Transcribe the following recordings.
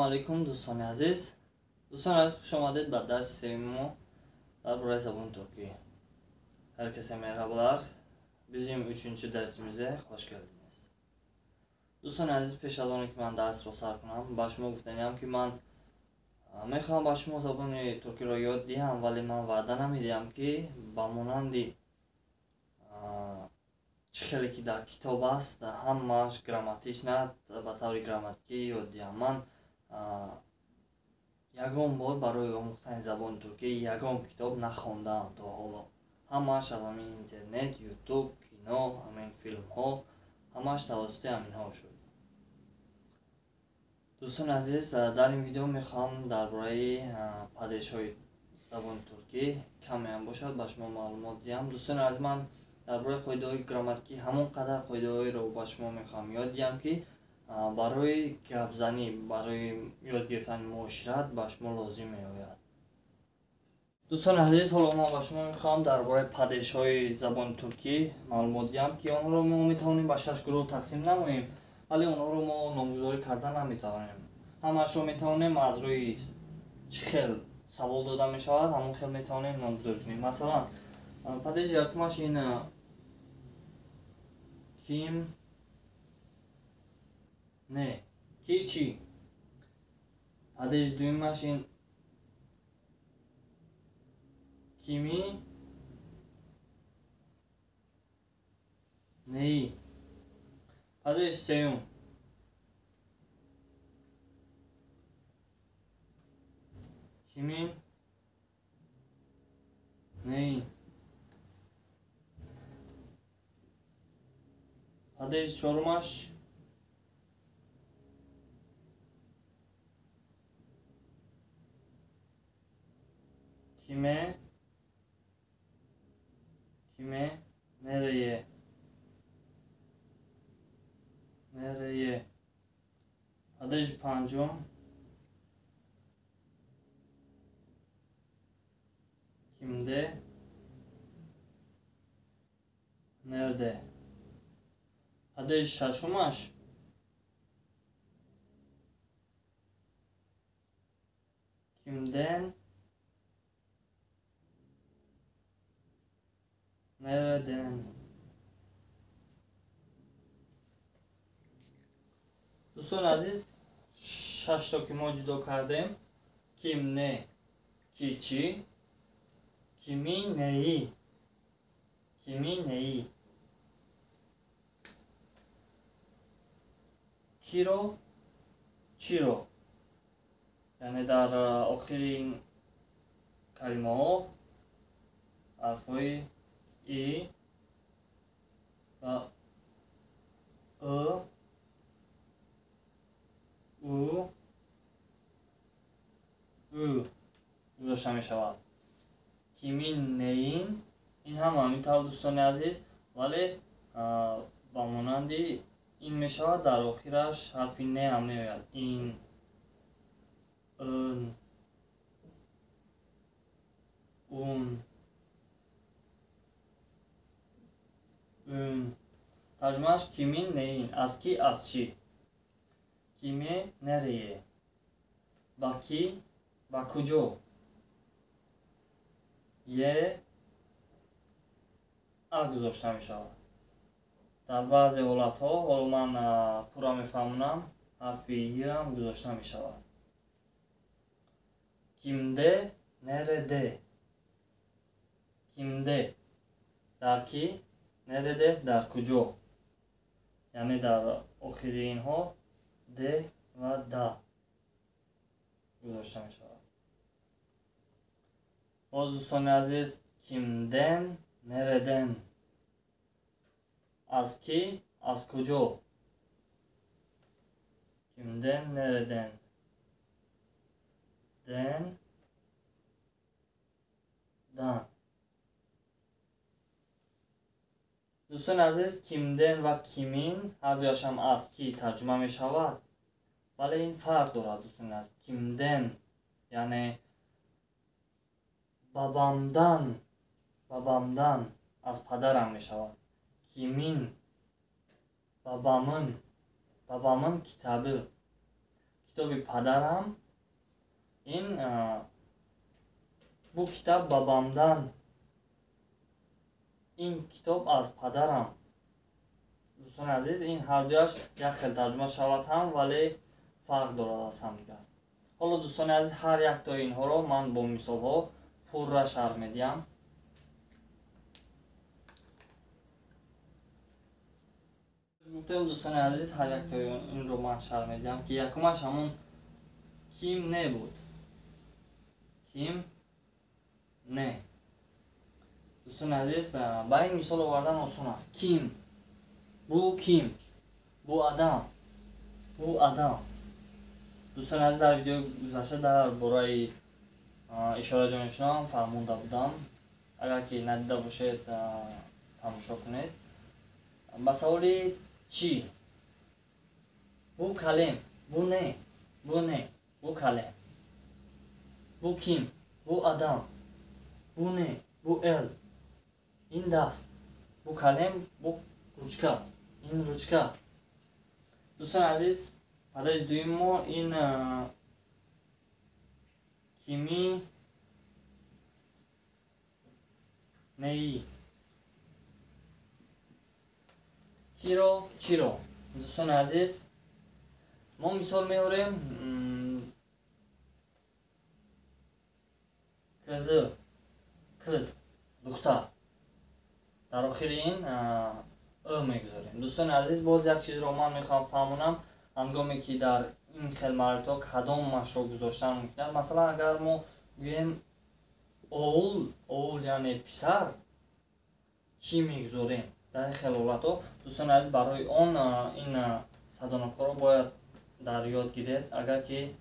Алейкум, дӯстони азиз. Дӯстони азиз, хуш омадед ба дарси сеюми мо дар бораи забони туркӣ. Herkese merhabalar. Bizim üçüncü dersimize hoş geldiniz. Дӯстони азиз, пеш аз оне ки ман дарсро сар кунам, ба шумо гуфтаниям, ки ман мехоҳам ба шумо забони туркиро ёд диҳам, вале ман ваъда намедиҳам, ки ба монанди чӣ хеле ки дар китоб аст, ҳамааш грамматично, ба таври грамматикӣ ёд диҳам. Ман ягон бор барои омӯхтани забони туркӣ ягон китоб нахондаам то ҳоло. Ҳамааш аз ҳамин интернет, ютуб, кино, ҳамин филмҳо, ҳамааш тавассути ҳаминҳо шуд. Дӯстони азиз, дар ин видео мехоҳам дар бораи падежҳои забони туркӣ камеам бошад ба шумо маълумот диҳам. Дӯстони азиз, ман дар бораи қоидаҳои грамматикӣ ҳамон қадар қоидаҳоеро ба шумо мехоҳам ёд диҳам, ки барои гапзанӣ, барои ёд гирифтани муошират ба шумо лозим меояд. Дӯстони азиз, ҳоло ман ба шумо мехоҳам дар бораи падежҳои забони туркӣ маълумот диҳам, ки онҳоро мо метавонем ба шаш гурӯҳ тақсим намоем, вале онҳоро мо номгузорӣ карда наметавонем. Ҳамаашро метавонем аз рӯи чӣ хел савол дода мешавад, ҳамон хел метавонем номгузорӣ кунем. Масалан, падежи якумаш ин ким не, ки чӣ. Падежи дуюмаш ин кими неи. Падежи сеюм кимин неи. Падежи чорумаш киме, киме, nereye, nereye. Падежи панҷум кимде, nerede. Падежи шашумаш кимден, nereden. Дӯстони азиз, шашто ки мо ҷудо кардем: ким не, ки чӣ, кими неи, кими неи, киро, чиро. Яъне дар охири ин калимаҳо ҳарфҳои и ва ы, у, ӯ гузошта мешавад. Кимин неин, ин ҳам ҳамин тавр, дӯстони азиз, вале ба монанди ин мешавад, дар охираш ҳарфи не ҳам меояд. Ин, ын, ун, ун. Тарҷумааш кимин неин, аз ки, аз чӣ. Киме, nereye, ба кӣ, ба куҷо. Е, а гузошта мешавад. Дар баъзе ҳолатҳо, ҳоло ман пурра мефаҳмонам, ҳарфи й ҳам гузошта мешавад. Кимде, nerede. Кимде дар кӣ, nerede дар куҷо. Яъне дар охири инҳо д ва да гузошта мешавад. Боз, дӯстони азиз, кимден, nereden, аз кӣ, аз куҷо. Кимден, nereden, ден, дан. Дӯстони азиз, кимден ва кимин ҳардуяшам аз кӣ тарҷума мешавад, вале ин фарқ дорад, дӯстони азиз. Кимден яъне бабамдан, бабамдан аз падарам мешавад. Кимин бабамын, бабамын китабы. Китоби падарам. Ин bu kitap babamdan. Ин китоб аз падарам. Дӯстони азиз, ин ҳардуяш як хел тарҷума шавад ҳам, вале фарқ дорад аз ҳамдигар. Ҳоло дӯстони азиз, ҳар яктои инҳоро ман бо мисолҳо пурра шарҳ медиҳам. Гуфтем дӯстони азиз, ҳар яктои инро ман шарҳ медиҳам, ки якумаш ҳамон ким не буд. Ким не. Дӯстони азиз, ба ин мисол овардан осон аст. Ким, бу ким, бу адам, бу адам. Дӯстони азиз, дар видеои гузашта дар бораи ишораҷонишиноам фаҳмонда будам. Агар ки надида бошед, тамошо кунед. Ба саволи чӣ? Бу калем, бу не, бу не, бу калем. Бу ким, бу адам, бу не, бу эл. Ин даст, бу калем, бу ручка, ин ручка. Дӯстони азиз, падари дуюми мо ин кими неи. Киро, чиро. Дӯстони азиз, мо мисол меорем кз, кыз, духтар. Дар охири ин ы мегузорем. Дӯстони азиз, боз як чизро ман мехоҳам фаҳмонам. Ҳангоме ки дар ин хел мавридҳо кадомашро гузоштан мумкин аст. Масалан, агар мо гӯем оул, оул яъне писар, чӣ мегузорем дар ин хел ҳолатҳо? Дӯстони азиз, барои он ин садонокҳоро бояд дар ёд гиред. Агар ки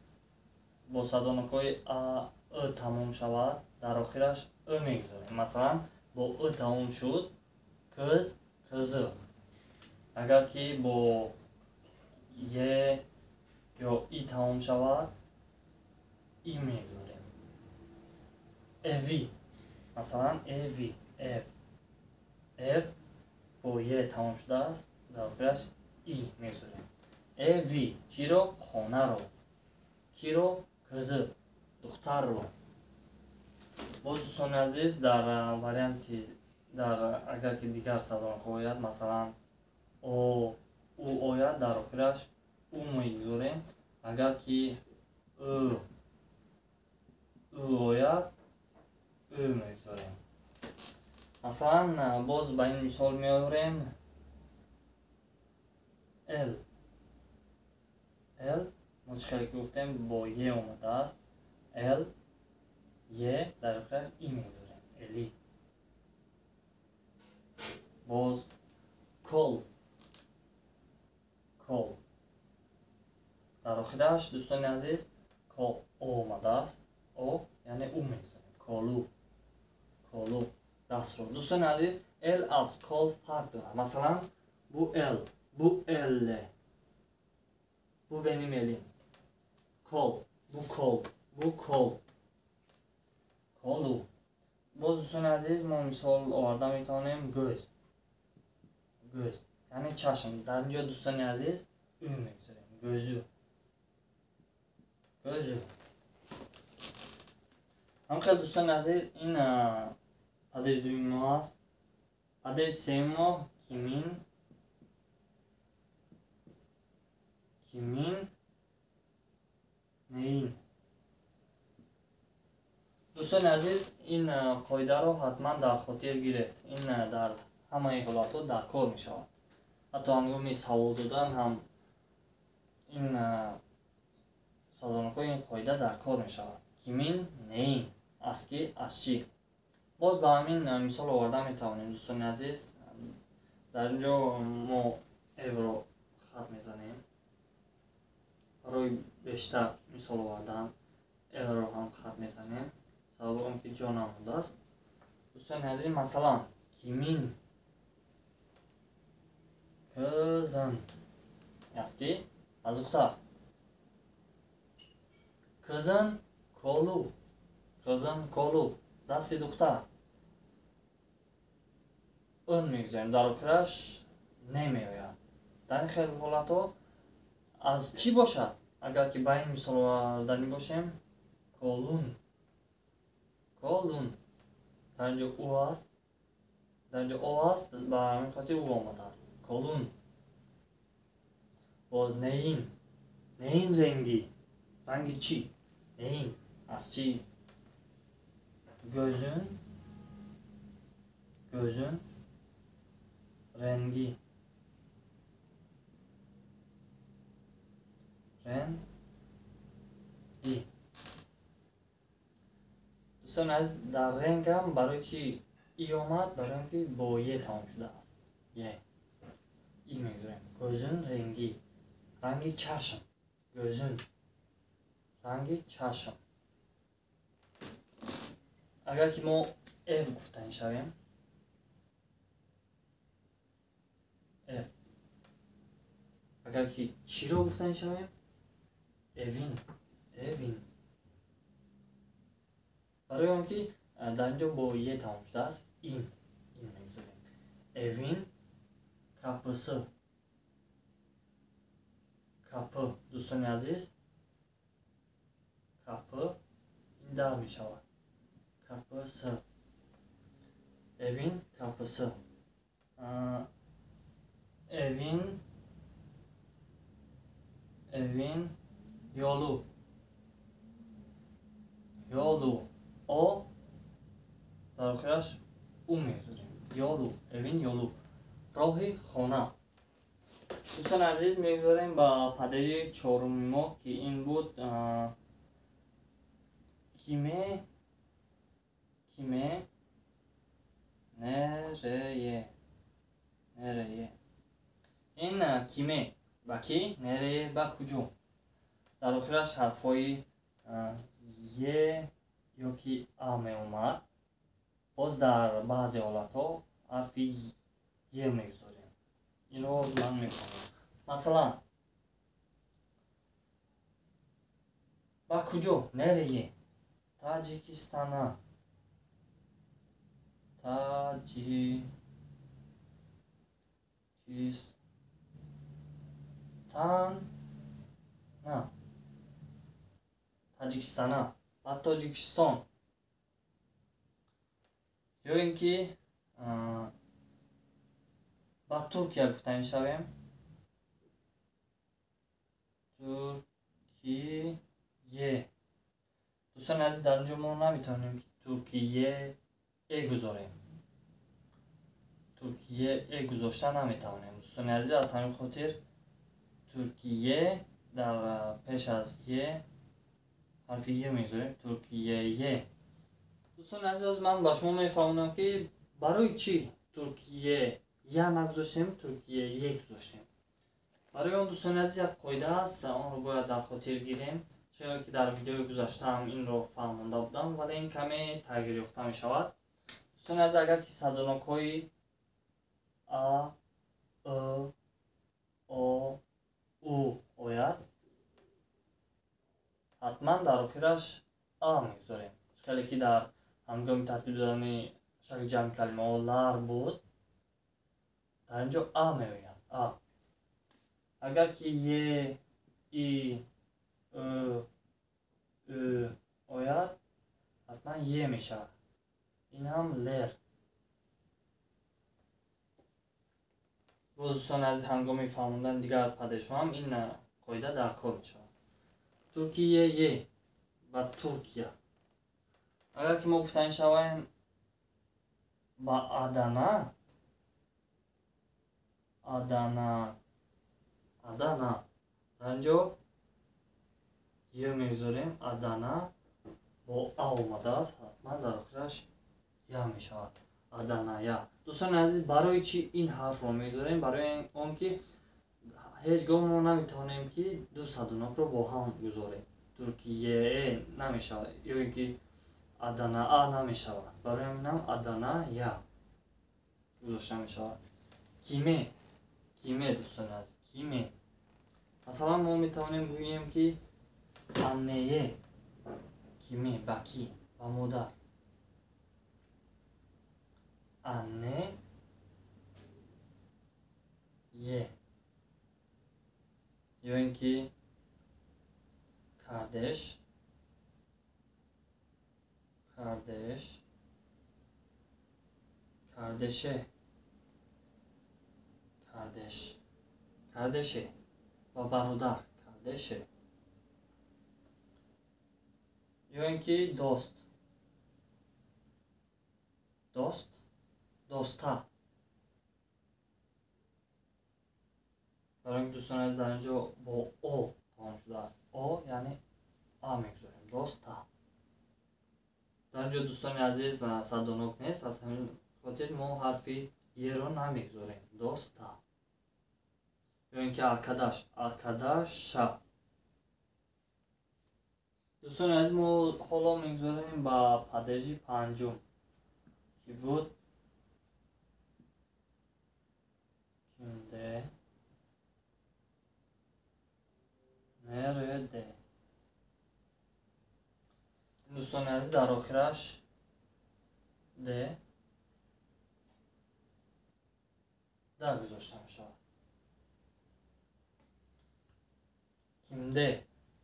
бо садонокҳои а, ы тамом шавад, дар охираш ы мегузорем. Масалан, бо ы тамом шуд кыз, кызы. Агар ки бо е ё и тамом шавад, и мегузорем. Эви, масалан, эви, эв, эв бо е тамом шудааст, дар охираш и мегузорем. Эви, чиро? Хонаро. Киро? Кызы, духтарро. Боз дӯстони азиз, дар варианти дар агар ки дигар садонокҳо ояд, масалан о, у ояд, дар охираш у мегузорем. Агар ки ы, ы ояд, ӯ мегузорем. Масалан, боз ба ин мисол меорем эл. Эл, мо чӣ хеле ки гуфтем, бо е омадааст. Эл, е, дар охираш и мегузорем. Эли. Боз кол, кол. Дар охираш дӯстони азиз кол о омадааст. О яъне у мегузорем. Колу, колу, дастро. Дӯстони азиз, эл аз кол фарқ дорад. Масалан, бу эл, бу элле, бу benim elim. Кол, бу кол, бу кол, колу. Боз дӯстони азиз, мо мисол оварда метавонем гӯз, гӯз яъне чашм. Дар инҷо дӯстони азиз ӯ мегузорем. Гӯзу, гӯзу. Ҳамхел дӯстони азиз, ин падежи дуюми мо аст. Падежи сеюми мо кимин, кимин неин. Дӯстони азиз, ин қоидаро ҳатман дар хотир гиред. Ин дар ҳамаи ҳолатҳо дар кор мешавад. Ҳатто ҳангоми савол додан ҳам ин садонокҳои ин қоида дар кор мешавад. Кимин неин, аз ки, аз чӣ. Боз ба ҳамин мисол оварда метавонем дӯстони азиз. Дар ин ҷо мо эвро хат мезанем барои бештар мисол овардан. Элро ҳам хат мезанем, сабаби он ки ҷо намондааст. Дӯстони азиз, масалан, кимин кызын аст ки аз духтар. Кызын колу, кызын колу, дасти духтар. Ын мегузорем, дар охираш не меояд. Дар ин хел ҳолатҳо аз чӣ бошад? Агар ки ба ин мисол оварданӣ бошем, колун, колун, дар инҷо у аст, дар инҷо о аст, ба ҳамин хотир у омадааст. Колун. Боз neyin, neyin rengi, ранги чӣ? Neyin аз чӣ? Gözün, gözün rengi, rengi. Дӯстони азиз, дар ренг ҳам барои чӣ и омад? Барои он ки бо е тамом шудааст. Е и мегузорем. Gözün rengi, ранги чашм. Gözün, ранги чашм. Агар ки мо ev гуфтанӣ шавем, ev. Агар ки чиро гуфтанӣ шавем, evin, evin. Барои он ки дар инҷо бо е тамом шудааст, ин, ин мегузорем. Evin kapısı, kapı. Дӯстони азиз, kapı ин дар мешавад. Kapısı, evin kapısı. Evin, evin yolu, yolu. О дар охираш у мегузорем. Yolu, evin yolu, роҳи хона. Дӯстони азиз, мегузорем ба падежи чоруми мо, ки ин буд kime, kime, nereye, nereye. Ин kime ба кӣ, nereye ба куҷо. Дар охираш ҳарфҳои е ё ки а меомад. Боз дар баъзе ҳолатҳо ҳарфи е мегузорем. Инро ман мефаҳмам. Масалан, ба куҷо? Nereye? Таҷикистана, Таҷикистана, Таҷикистана, ба Тоҷикистон. Ё ин ки ба Туркия гуфтанӣ шавем, Туркие. Дӯстони азиз, дар инҷо мо наметавонем ки Туркие э гузорем. Туркие э гузошта наметавонем. Дӯстони азиз, аз ҳамин хотир Туркие дар пеш аз е ҳарфи е мегузорем. Туркие. Дӯстони азиз, ман ба шумо мефаҳмонам, ки барои чӣ Туркие я нагузоштем, Туркие е гузоштем. Барои он, дӯстони азиз, як қоида аст, онро бояд дар хотир гирем. Чунон ки дар видеои гузаштаам инро фаҳмонда будам, вале ин каме тағйир ёфта мешавад. Дӯстони азиз, агар ки садонокҳои а, ы, о, у ояд, ҳатман дар охираш а мегузорем. Хеле ки дар ҳангоми тартиб додани шакли ҷамъи калимаҳо лар буд, дар инҷо а меояд. А. Агар ки е, и, ы, ӯ ояд, ҳатман е мешавад. Ин ҳам лер. Боз дӯстони азиз, ҳангоми фаҳмондани дигар падежҳо ҳам ин қоида дар кор мешавад. Туркие е, ба Туркия. Агар ки мо гуфтанӣ шавем ба Адана, Адана, Адана, дар инҷо е мегузорем. Адана бо а омадааст, ҳатман дар охираш я мешавад. Аданая. Дӯстони азиз, барои чӣ ин ҳарфро мегузорем? Барои он ки ҳеҷ гоҳ мо наметавонем ки ду садонокро бо ҳам гузорем. Туркие намешавад, ё ин ки Адана а намешавад. Барои ҳамин ҳам Адана я гузошта мешавад. Kime, kime, дӯстони азиз, kime. Масалан, мо метавонем гӯем ки anneye, kime ба кӣ? Ба модар. Anne ye. Ё ин ки Kardeş, kardeş, kardeşe, kardeş, kardeşe ва бародар, kardeşe. Ё ин ки dost, dost, dosta. Барои ин дӯстони азиз, дар ин ҷо бо о тамом шудааст. О яъне а мегузорем, доста. Дар ин ҷо, дӯстони азиз, садонок нест, аз ҳамин хотир мо ҳарфи еро намегузорем. Доста. Ё ин ки arkadaş, arkadaşa. Дӯстони азиз, мо ҳоло мегузорем ба падежи панҷум, ки буд kimde, nerede. Дӯстони азиз, дар охираш де да гузошта мешавад. Kimde,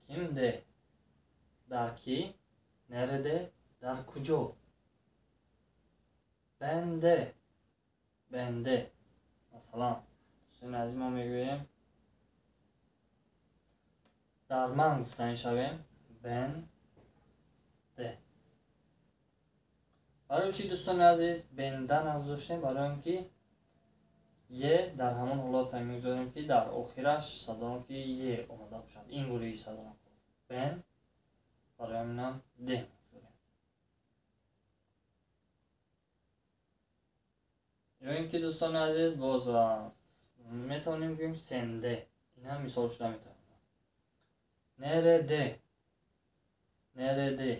kimde, дар кӣ, nerede, дар куҷо. Bende, bende. Масалан, дӯстони азиз, мо мегӯем дар ман гуфта мешавем bende. Барои чӣ, дӯстони азиз, бенда нагузоштем? Барои он ки е дар ҳамон ҳолате мегузорем, ки дар охираш садоноки е омада бошад. Ин гурӯҳи садонокҳо бен, барои ҳаминам де мегузорем. Ё ин ки, дӯстони азиз, боз метавонем гӯем sende. Ин ҳам мисол шуда метавонад. Nerede, nerede.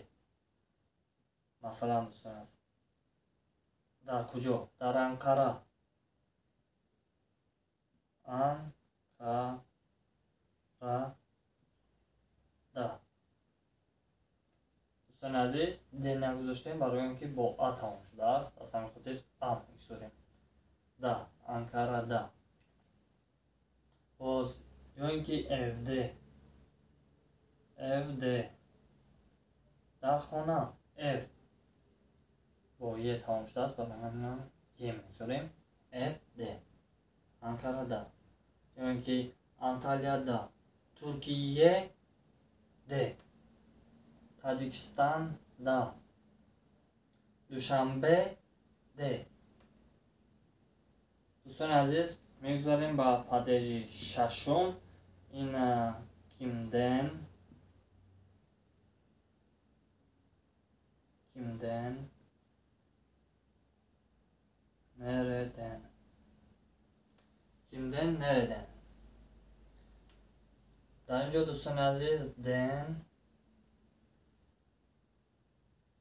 Масалан, дӯстони азиз, дар куҷо? Дар Анқара. Анкарада. Дӯстони азиз, де нагузоштем барои он ки бо а тамом шудааст, аз ҳамин хотир а мегузорем. Да, Анкарада. Боз ё ин ки evde, evde, дар хона. Ev бо е тамом шудааст, барои ҳамин е мегузорем. Evde, Анкарада. Ё ин ки Анталияда, Туркиеде, Таҷикистанда, Душанбеде. Дӯстони азиз, мегузарем ба падежи шашум. Ин kimden, kimden, nereden. Kimden, nereden. Дар ин ҷо, дӯстони азиз, den,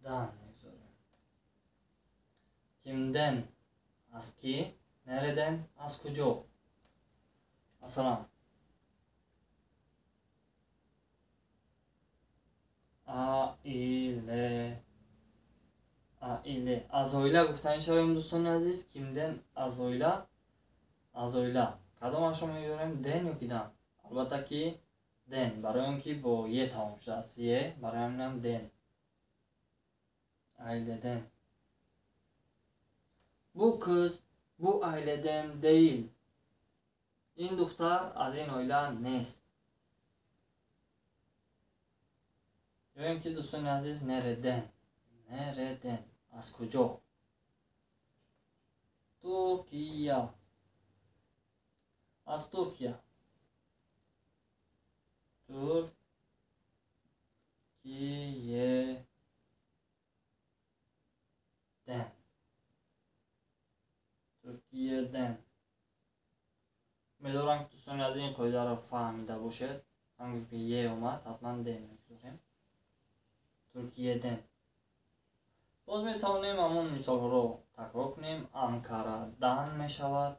дан мегузорем. Kimden аз кӣ, nereden аз куҷо. Масалан, aile, aile, аз оила гуфта мешавем, дӯстони азиз. Kimden аз оила, аз оила. Кадомашро мегузорем, den ё ки дан? Албатта ки den, барои он ки бо е тамом шудааст. Е, барои ҳаминам den. Aileden. Bu kız bu aileden değil. Ин духтар аз ин оила нест. Ё ин ки, дӯстони азиз, nereden, nereden, аз куҷо? Туркия, аз Туркия. Türkiye'den. Türkiye'den. Умедворам, ки дӯстони азиз ин қоидаро фаҳмида бошед. Ҳангоме ки е омад, ҳатман ден мегузорем. Türkiye'den. Боз метавонем ҳамон мисолҳоро такрор кунем. Анкарадан мешавад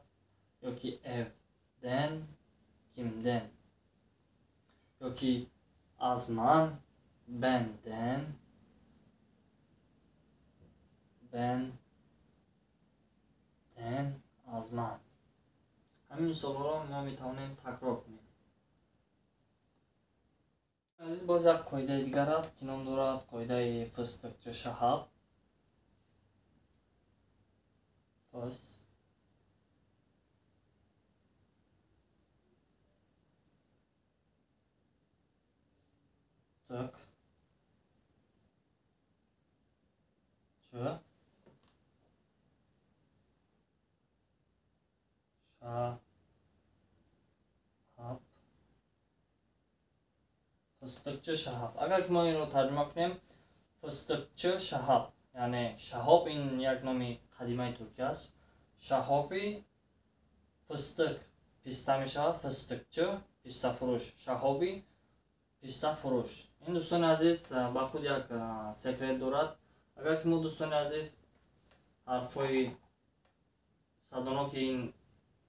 ё ки evden, kimden, ё ки аз ман, benden, benden, аз ман. Ҳамин мисолҳоро мо метавонем такрор кунем. Азиз, боз як қоидаи дигар аст, ки ном дорад қоидаи фыстықчи шаҳаб. Фыс тык ч ша ҳаб. Фыстықчи шаҳаб. Агар ки мо инро тарҷума кунем, фыстықчи шаҳаб, яъне шаҳоб ин як номи қадимаи туркӣ аст. Шаҳоби фыстық писта мешавад, фыстықчи пистафурӯш, шаҳоби пистафурӯш. Ин, дӯстони азиз, ба худ як секрет дорад. Агар ки мо, дӯстони азиз, ҳарфҳои садоноки ин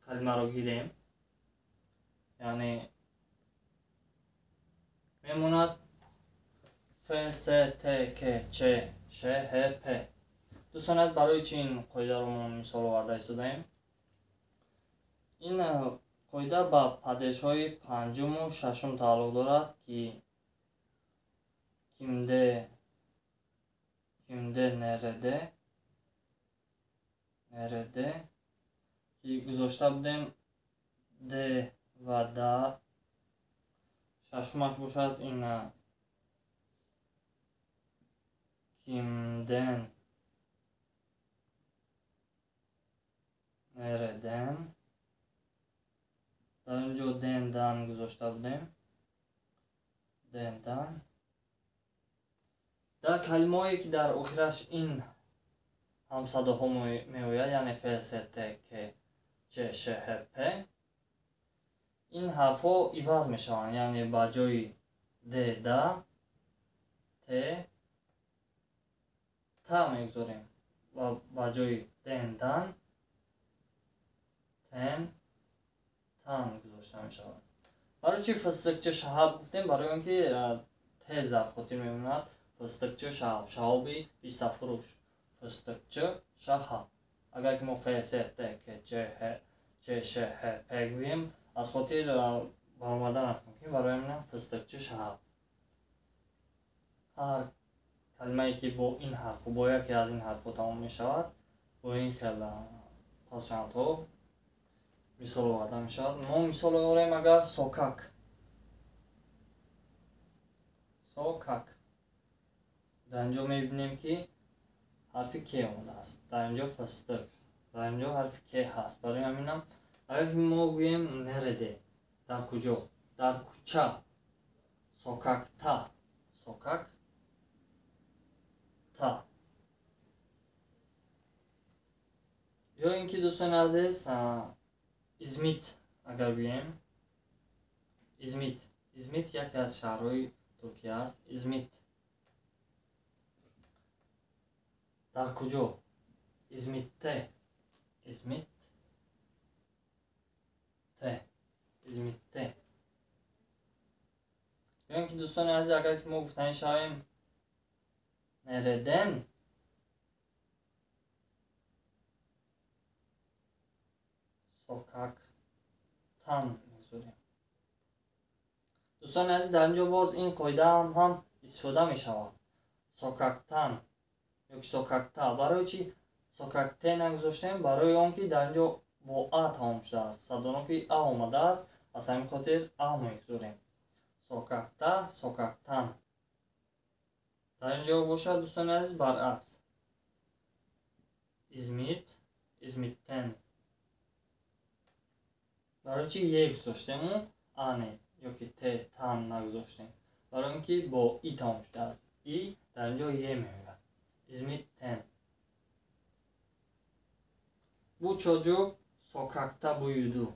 калимаро гирем, яъне мемонад Ф, С, Т, К, Ч, Ш, Ҳ, П. Дӯстони азиз, барои чи ин қоидаро мо мисол оварда истодаем? Ин қоида ба падежҳои панҷуму шашум тааллуқ дорад, ки кимде, кимде, нереде, нереде, ки гузошта будем д ва да. Шашумаш бошад ин кимден, нереден. Дар ин ҷо ден, дан гузошта будем, ден, дан. Дар калимаҳое ки дар охираш ин ҳамсадоҳо меояд, яъне Ф, С, Т, К, Ч, Ш, Ҳ, П, ин ҳарфҳо иваз мешаванд, яъне ба ҷои д, да, т, та мегузорем ва ба ҷои ден, дан, тен, тан гузошта мешавад. Барои чи фыстықчи шаҳаб гуфтем? Барои он ки тез дар хотир мемонад. Фыстықчи шаҳаб, шаҳоби пистафурӯш, фыстықчи шаҳаб. Агар ки мо Ф, С, Т, К, Ч, Ҳ, Ч, Ш, Ҳ, П гӯем, аз хотир баромаданаш мумкин. Барои ҳамин фыстықчи шаҳаб. Ҳар калимае ки бо ин ҳарфу бо яке аз ин ҳарфҳо тамом мешавад, бо ин хел пасшантҳо мисол оварда мешавад. Мо мисол оварем агар сокак. Сокак. Дар инҷо мебинем, ки ҳарфи к омадааст. Дар инҷо фыстық, дар инҷо ҳарфи к ҳаст. Барои ҳаминам агар ки мо гӯем нереде, дар куҷо, дар кӯча, сокакта, сокакта. Ё ин ки, дӯстони азиз, Измит агар гӯем, Измит. Измит яке аз шаҳрҳои Туркия аст. Измит дар куҷо? Измитте, Измит те, Измитте. Ё ин ки, дӯстони азиз, агар ки мо гуфтанӣ шавем нереден, сокактан мегузорем. Дӯстони азиз, дар ин ҷо боз ин қоидаам ҳам истифода мешавад. Сокактан ё ки сокакта. Барои чи сокакте нагузоштем? Барои он ки дар ин ҷо бо а тамом шудааст, садоноки а омадааст, аз ҳамин хотир а мегузорем. Сокакта, сокактан. Дар ин ҷо бошад, дӯстони азиз, баръакс, Измит, Измиттен. Барои чи е гузоштему а не ё ки т, тан нагузоштем? Барои он ки бо и тамом шудааст, и дар ин ҷо е меояд. Измиттен. Bu çocuk sokakta büyüdü.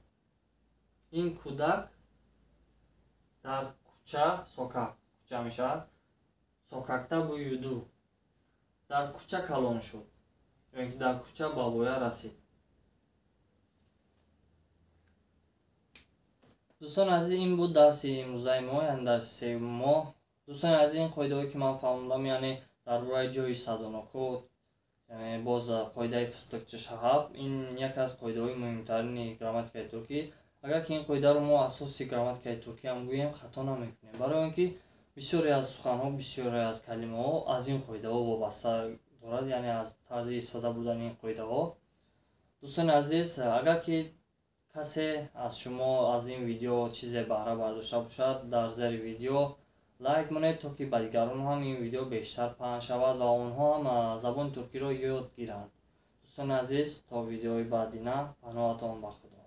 Ин кӯдак дар кӯча, сокак кӯча мешавад, сокакта büyüdü, дар кӯча калон шуд ё ин ки дар кӯча ба воя расид. Дӯстони азиз, ин буд дарси имрӯзаи мо, яъне дарси сеюми мо. Дӯстони азиз, ин қоидаҳое ки ман фаҳмондам, яъне дар бораи ҷои садонокҳо, яъне боз қоидаи фыстықчи шаҳаб, ин яке аз қоидаҳои муҳимтарини грамматикаи туркӣ. Агар ки ин қоидаро мо асоси грамматикаи туркӣ ҳам гӯем, хато намекунем, барои он ки Бисёре аз суханҳо, бисёре аз калимаҳо аз ин қоидаҳо вобаста дорад, яъне аз тарзи истифода бурдани ин қоидаҳо. Дӯстони азиз, агар ки касе аз шумо аз ин видео чизе баҳра бардошта бошад, дар зери видео лайк монед, то ки ба дигарон ҳам ин видео бештар паҳн шавад ва онҳо ҳам забони туркиро ёд гиранд. Дӯстони азиз, то видеои баъдина, паноҳатон ба Худо.